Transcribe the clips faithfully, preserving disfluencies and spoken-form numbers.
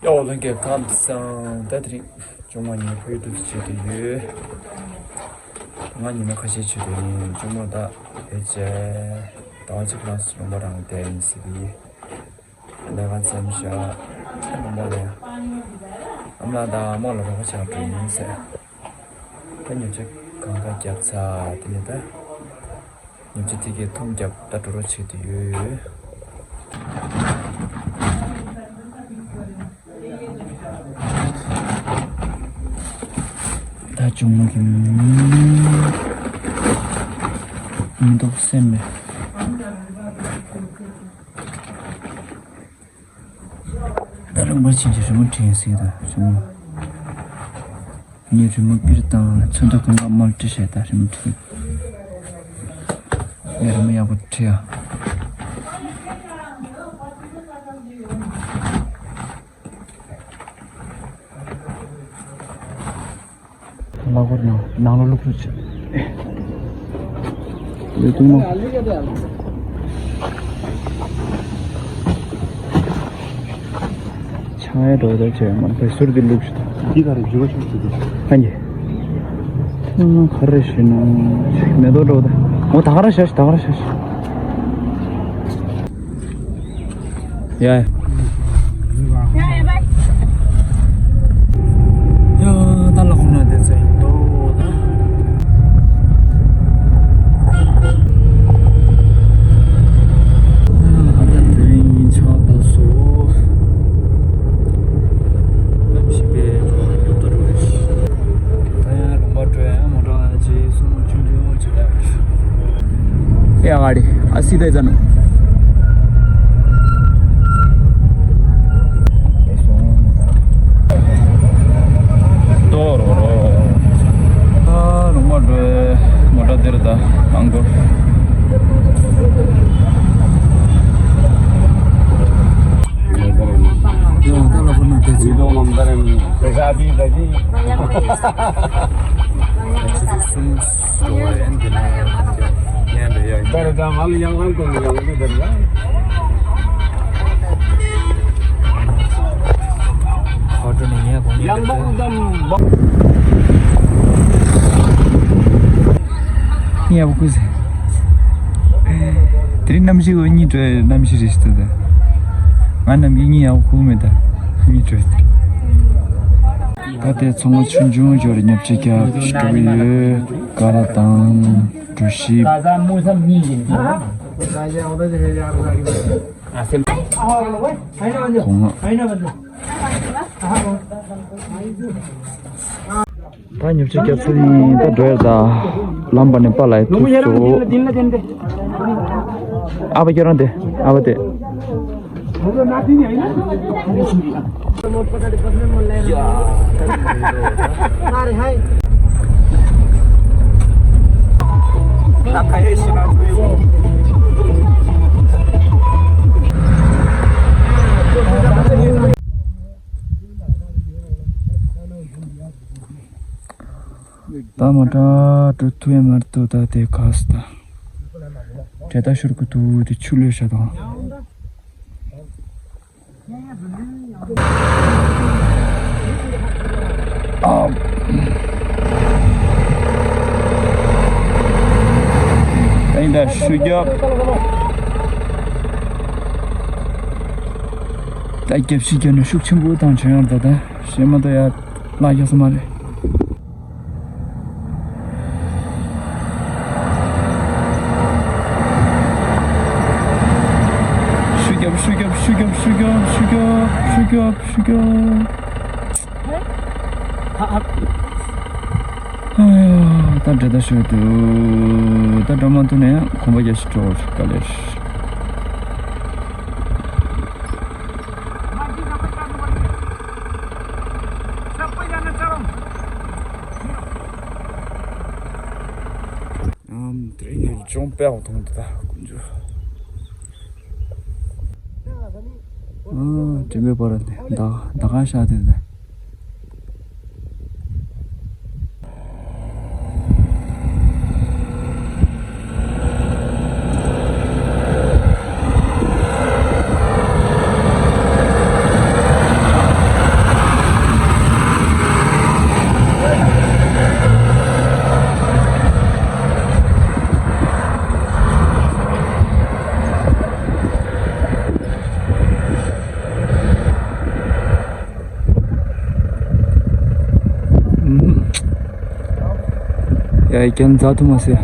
ཨོ་ལྷན་རྒྱས་ཁམས་བཟང་། ད་དེ་རིང་གཅུང་མོ་ཉིན་ཕུལ་དུ་བྱེད་དུ་ཡོད། ང་ཉི་མ་ཁ་ཤས་བྱེད་དུ་ཡིན། གཅུང་མོ་ད་ཕལ་ཆེར་ཟླ་བ་གཅིག་ལ་ལུང་པ་རང་བསྡད་ཡིན་ཟེར་གི་ཡིན། ལས་ཀ་མཚམས་བཞག་ལུང་པ་ནས་ཨ་མ་ལགས་དང་རྨོ་ལགས་རོགས་པ་བྱ་འགྲོ་ཡིན་ཟེར། ད་ཉོ་ཆ་གང་ག་བརྒྱབ་ཚར། དེ་ནས་ད་ཉོ་ཆ་དེ་གས་ཐུམ་བརྒྱབ། ད་འགྲོ་རོགས་བྱེད་དུ་ཡོད། ད་གཅུང་མོ་གི་མི་འདུག་སེམས་མེད། ད་རིང་པར་ཕྱིན་གྱི་རི་མོ་བྲིས་ཟིག་དང་གཅུང་མོ། ངས་རི་མོ་པིར་དང་ཚོན་མདོག་གང་ག་མར་བྲིས་བྱས་ད་རི་མོ་བྲིས། ངས་རི་མོ་ཡག་པོ་བྲིས་ཨ། ལག་པར་ནང་ནང་ལ་བླུགས་ཚུལ་བྱེད། ལས་དུང་ནང་ཆང་ཡ་འགྲོ་ད་བྱས་མ་བེ་སུར་དེ་བླུགས་ཤིག་དང་། འདི་ག་རེ་བཞི་པ་ཆུང་ཞིག་འདུག་ཨ་ནི། ཨ་ག་རེ་ཞུ་ན་མེ་ཏོག་འགྲོ་ད། འོ་ད་ག་ར་བཞག་ཤིག་ད་ག་ར་བཞག་ཤིག་ཡ། ཡ་ཡ་བའི། ཡ་ད་ལ་ཁོང་ན་དེ་ཚོ་ཡིན་ཏོ་ད། ད་དེ་རིང་ཆར་པ་སོ། ལམ་ཞིག་པའི་ཁོང་ཡོད་ད་རུ་རེད། ད་ཡང་ལུང་པ་འགྲོ་ཡང་མོ་ཊ་ཅིག་སུ་མོ་ཆུང་ཆུང་ཅིག་ལ། ཡ་ག་རེ་ཨ་སི་ད་ཙ་ན། ཏོ་རོ་རོ། ཨ་ལུང་པ་འགྲོ་མོ་ཊ་དེར་ད་ཨང་གོ། ཡང་ད་ལ་ཁོ་ན་དེ་ཚོ། ཡག་པོ་ཀུ་ཟེ། དེ་རིང་གནམ་གཤིས་འོ་གཉིད་བྲོ་བའི་གནམ་གཤིས་རེད་ཤི་ད། ང་གནམ་གཤིས་གཉིད་ཡག་པོ་ཁུག་མེད་ད། གཉིད་བྲོ། ད་ལྟའི་མཚོ་སྔོན་ཆུང་ཆུང་ཇོ་རུ་ཉབ་ཆ་རྒྱབ་ཤི་ཀྲུ་ཡོད། ཀ་ར་དང་གྲུ་ཤིབ། གོང་ང་། ད་ཉིབ་ཆུ་རྒྱབ་ཚུལ་ཡིན་ད་འགྲོ་ཡ་ད། ལམ་བར་ནས་པཱ་ལགས་ཐུག་སོ། ཨ་ཕ་ཁྱེད་རང་དེ་ཨ་ཕ་དེ། ད་མ་ཏྲ་ཏྲུ་ཐུ་ཡ་མར་ཏུ་ད་དེ་ག་ས་ད། དྲེ་ད་ཤུར་གུ་ཏུ་དེ་ཆུ་ལོས་ཤ་དང་། ཨ། ཨིན་ད་ཤུ་རྒྱབ། ད་རྒྱབ་ཤི་རྒྱབ་ན་ཤུགས་ཆེན་པོ་བཏང་བྱོན་ཡང་ད་ད་ཤེས་མ་ད་ཡ་ལ་རྒྱབ་ས་མ་རེད། ཤུ་རྒྱབ་ཤུ་རྒྱབ་ཤུ་རྒྱབ་ཤུ་རྒྱབ། ཨ་ཡ་ད་འདྲེ་ད་ཤོད་དུ་ད་འགྲོ་མ་ཐུབ་ནས་གོམ་པ་རྒྱག་ཤི་འགྲོ་ག་ལེར། ཨམ་དེ་རིང་ལྗོངས་དཔེ་ཡག་པོ་མཐོང་འདུག་ད་དཀོན་མཆོག་ཨ་དྲན་པའི་བར་དེ་ད་ད་ག་ཤ་དེ་དེ། རྒན་རྫ་ཐུ་མ་སི།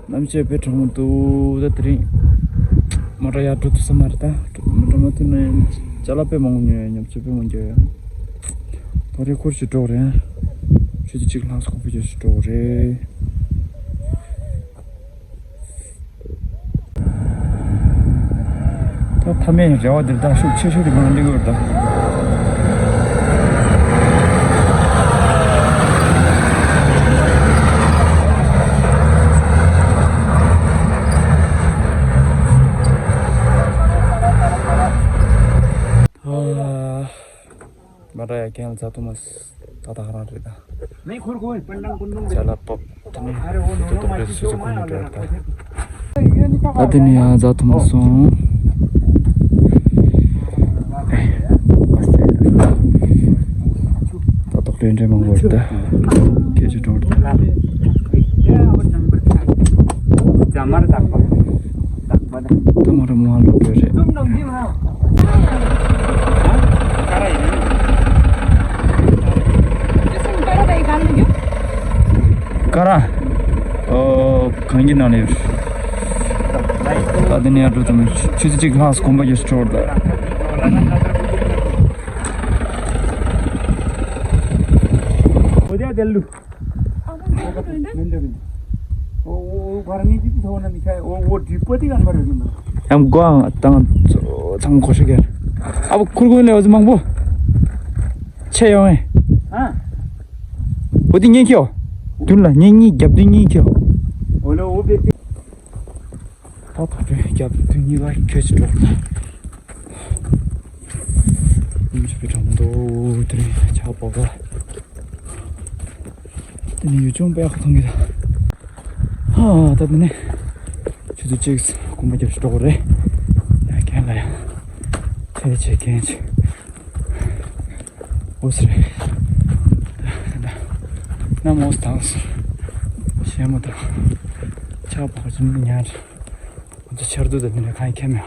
གནམ་གཤིས་དཔེ་གྲང་མོ་འདུག་ད་དེ་རིང་མོ་ཊ་ཡར་འགྲོ་ཐུབ་ས་མ་རེད། ད་མོ་ཊ་མ་ཐུག་ན་ཡང་ཅ་ལག་དཔེ་མང་པོ་ཉོ་ཡ། ཉོ་ཆ་དཔེ་མང་རྒྱག་ཡ། ད་རེས་ཁོར་ཞིག་འགྲོ་རེད། ཆུ་ཚོད་གཅིག་ལྷག་ཙམ་གོམ་པ་རྒྱག་ཞིག་འགྲོ་རེད། ད་མཐའ་མའི་རེ་བ་འདིར་ད་ཤུགས་ཆེ་ཤོས་དེ་གང་འགྲིག་ཡོད་ད། མ་ར་ཡ་རྒན་རྫ་ཐུ་མ་སི་ད་ད་ཧ་རང་རེད་ད། ཅ་ལག་པོབ་དེ་ནི་ཏོག་ཏོག་རེད། སུ་སུ་ཁོ་ནི་འདྲ་ད། ད་དེ་ནི་ཡང་རྫ་ཐུ་མ་སོང་། ད་ཏོག་ཏོག་འདྲ་མང་པོ་རེད་ད། སྐད་ཆ་འགྲོ་རེད་ད། ད་མ་ར་མོ་ཧ་ལོ་རེད། ཀ་ར། ཨོ། གངས་ཀྱི་ནང་ལ་ཡོད། ད་དེ་ནས་ཡར་འགྲོ་ཙམ་ཆུ་ཚོད་གཅིག་ལྷག་གོམ་པ་རྒྱག་ཞིག་འགྲོ་རེད་ད། ཡང་སྒོ་ཨང་བཏང་ཚང་མ་གོ་ཤེས་ཀྱི། ཨ་བོ་ཁུར་ཀུན་ལས་འོ་ཙི་མང་པོ་ཆེ་ཡོང་ངས། ཨ། འོ་དེ་གཉིས་ཁྱེར། མདུན་ལ་གཉིས་གཉིས་རྒྱབ་མདུན་གཉིས་ཁྱེར། འོ་ལོ་འོ་བེ་ཏི། ད་ད་དུང་རྒྱབ་མདུན་གཉིས་ཀ་ཁྱེར་ཅིག་འགྲོ། ཉིན་ཞིག་གི་གྲང་མོ་འདུག་དེ་རིང་ཆར་པ་བབས་པ། དེ་ནས་ཡུལ་ལྗོངས་དཔེ་ཡག་པོ་མཐོང་གི་འདུག་ཧ། ད་དེ་ནས་ཆུ་ཚོད་གཅིག་གོམ་པ་རྒྱབ་ཞིག་འགྲོ་དགོས་རེད། ཡ་རྒན་ལ་ཡ་ཁྱེད་ཆེ་རྒན་ཆེ། འོ་ཟེར། ནམ་འོ་དང་ཞེ་མོ་དང་ཆར་པ་ཅུང་ཉར། ང་ཚོ་ཆར་དུས་དེ་ནས་གང་ཡང་ཁྱེར་མེད།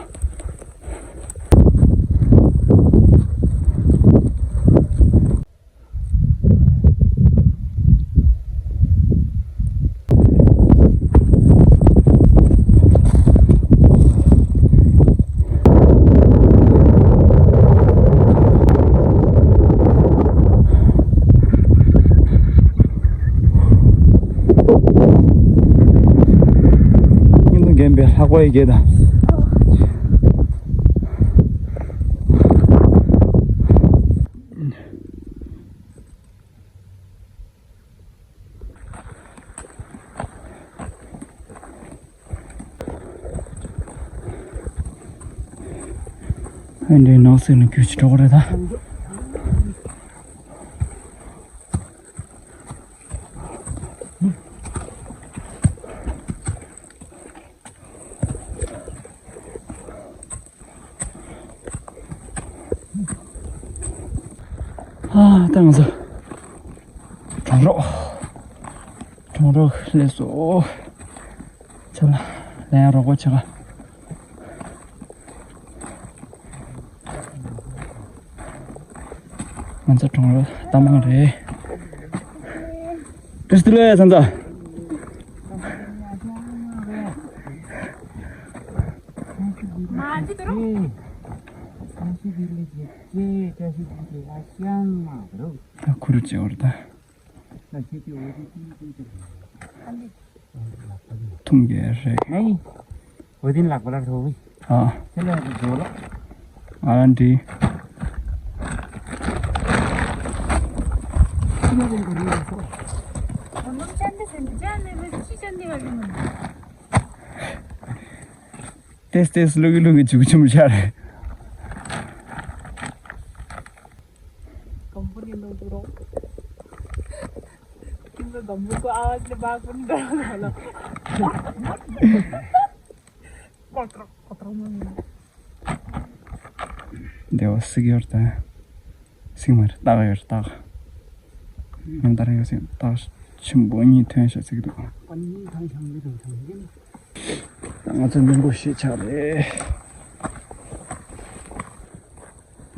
སྙིང་རླུང་རྒན་པའི་ལྷགས་པ་ཡི་གེ་དང་། ཨ་འདྲའི་ནགས་གསེབ་ནས་རྒྱུག་ཅིག་འགྲོ་གི་རེད་ད། ཨ་ད་ང་ཚོ་གྲོང་རོགས། གྲོང་རོགས་སླེབས་སོང་། ཆ་ལ་ལན་རོགས་པ་བྱེད་ག་ང་ཚོ་གྲོང་རོགས་ལྟ་མང་རེད། བཀྲ་ཤིས་བདེ་ལེགས་ཚང་ཚ། ད་ཁུ་རུ་བྱེད་བར་ད། ཐུང་གི་རེད། ནའི། འོ་དེ་ལག་པ་ལ་རོ་བི། ཨ། ཁྱེད་ལ་རོ་ལ། ཨ་འདི། ཏེས་ཏེས་ལུག་གི་ལུག་གི་ཆུ་ཆུ་མི་ཤར། कंपनी लोग रो। तुम लोग गम्बू को आवाज ले बाग बन गया वाला। कोतरो कोतरो में। देवा सिग्योर ता। सिंगर तागयोर ताग। नंतर यो सिंग ताग छिम्बो नि थें शा सिग्दो। पन्नी थाई छाम ले दो छाम ले। ང་ཚོ་མི་མགོ་ཤེས་ཆགས་རེད།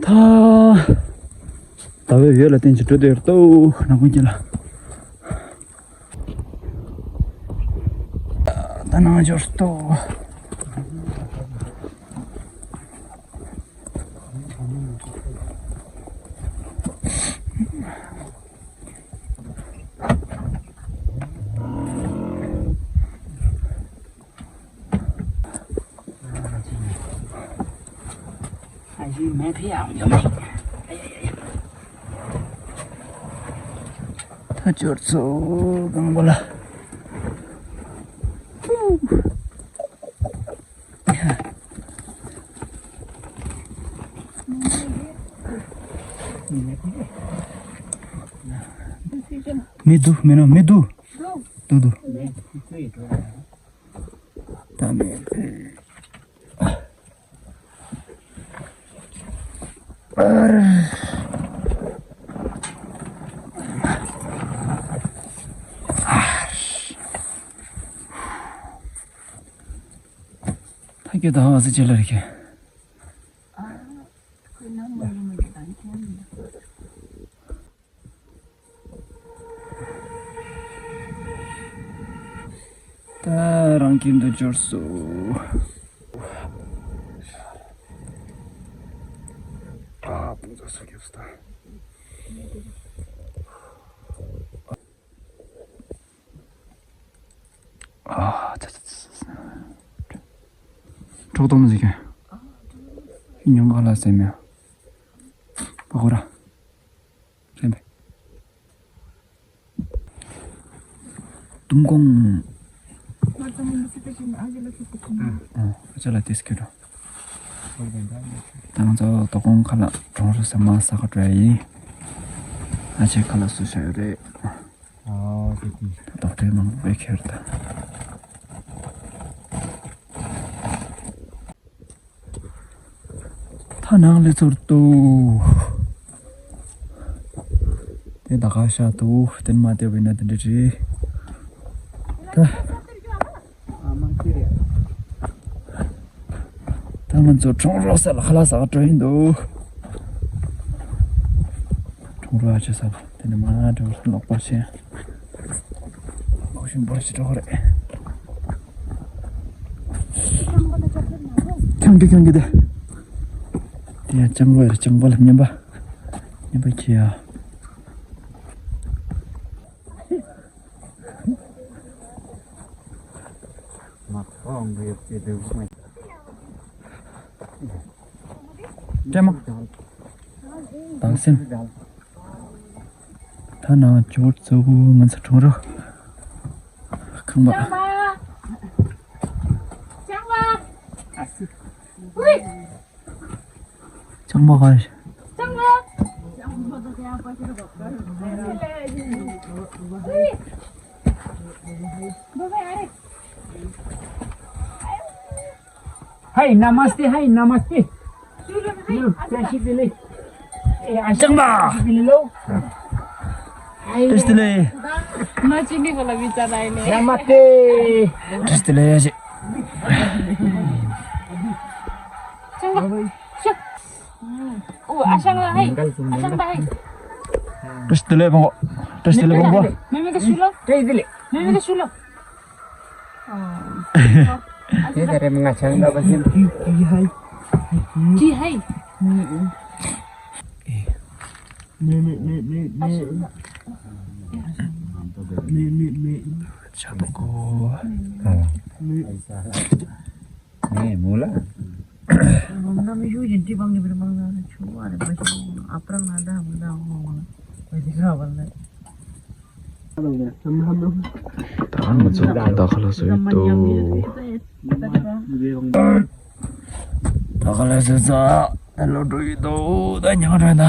ད། ད་བའི་ཡོད་ལ་བརྟེན་ཅིག་འགྲོ་དེར་ཏོ་ནག་ཁུང་གྱི་ལ། ད་ནང་འབྱོར་ཏོ། ད་འབྱོར་ཚོ་གང་པོ་ལ། མི་འདུག་མི་ནོ་མི་འདུག་འདུག་འདུག་ད་མི། ད་ཁྱོད་ད་བ་ཟེར་ཅི་ལ་རེད་ཁྱོད། ད་རང་ཁྱིམ་དུ་འབྱོར་སོང་། ད་དཔུང་ཚོགས་སུ་སྐྱབས་སུ་ད། ཨ་ཙི་ཙི་ཙི། གྲོགས་དོམ་ཟིག་གི་ཉུང་ག་ལ་སེམས་ཡ། པ་གོ་ར། རེད་པས། དུམ་ཀོང་། ཨ་ཅག་ལ་དེ་སྐྱོ་འགྲོ། ད་ང་ཚོ་དོ་དགོང་ཁ་ལག་གྲོང་རོ་ཟ་མ་ཟ་ག་འགྲོ་ཡ་ཡིན། ཨ་ཅེ་ཁ་ལག་སུ་ཤ་ཡོད་རེད། ཨོ་དེ་དེ། ད་དོག་ཁྲེས་མང་པོས་ཁྱེར་ད། ཐ་ནང་ལས་ཚོར་ཏུ། དེ་ད་ག་ཤ་ཏུ་བསྟན་མ་བསྡད་པ་ཡིན་ན་དེ་འདྲ་རེད། ད། ད་ང་ཚོ་གྲོང་རོགས་ས་ལ་ཁ་ལག་ཟ་ག་འགྲོ་ཡིན་འདུག་གྲོང་རོགས་ཨ་ཅེ་ས་ལ་དེ་ནས་མ་འགྲོ་ལོག་པ་ཆེ། ལོག་ཤིང་འབོར་ཞིག་འགྲོ་གི་རེད། ཁྱང་གི་ཁྱང་གི་དེ། དེ་ཡང་ལྕང་པ་རེད། ལྕང་པ་ལ་ཉན་པ། ཉན་པ་ཁྱི་ཡ། སྤྲེལ་མ། དྭངས་སེམས། ད་ནང་འབྱོར་ཚོ་ང་ཚོ་གྲོང་རོགས་ཁང་པ། ལྕང་མ། ལྕང་མ། ལྕང་མ་ག་རེ། ལྕང་མ། ཧའི་ན་མ་སྟེ། ཧའི་ན་མ་སྟེ། ལྕང་མ། བཀྲ་ཤིས་བདེ་ལེགས། ན་མ་སྟེ། བཀྲ་ཤིས་བདེ་ལེགས་ཡ་ཞེས། ཨོ་ཨ་ཞང་ལ་ཧའི། ཨ་ཞང་ལ་ཧའི། བཀྲ་ཤིས་བདེ་ལེགས་བོང་བུ། བཀྲ་ཤིས་བདེ་ལེགས་བོང་བུ། མེ་མེ་ག་ཤུ་ལོ། བཀྲ་ཤིས་བདེ་ལེགས། མེ་མེ་ག་ཤུ་ལོ། དེ་ད་རེམ་ང་ཆང་ལ་བ་ཞིམ། ཀི་ཧའི། ཀི་ཧའི། མེ་མེ་མེ་མེ་མེ། མེ་མེ་མེ། ཆང་གོ། མེ། ངས་མོ་ལ། རོང་ད་མི་ཞུ་ཡིན་ཏི་བང་གི་བིར་མང་ན་ཆུ་བ་རེ་བ་ཞུ། ཨ་པྲང་ན་ད་མི་ད་འོང་ང་བ་ཞིག་ར་བ་ལ། ད་ང་ཚོ་ད་ཁ་ལག་བཟོ་ཡི་འདུག་ད་ཁ་ལག་བཟོས་ཚར། ད་ལོག་འགྲོ་ཡི་འདུག་ད་ཉལ་ཁ་འགྲོ་ཡི་ད།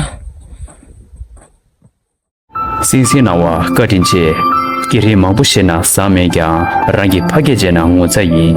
གསན་གཟིགས་གནང་བར་བཀའ་དྲིན་ཆེ། སྐད་རིགས་མང་པོ་ཤེས་ན་བཟང་མེད་ཀྱང་རང་གི་ཕ་སྐད་བརྗེད་ན་ངོ་ཚ་ཡིན།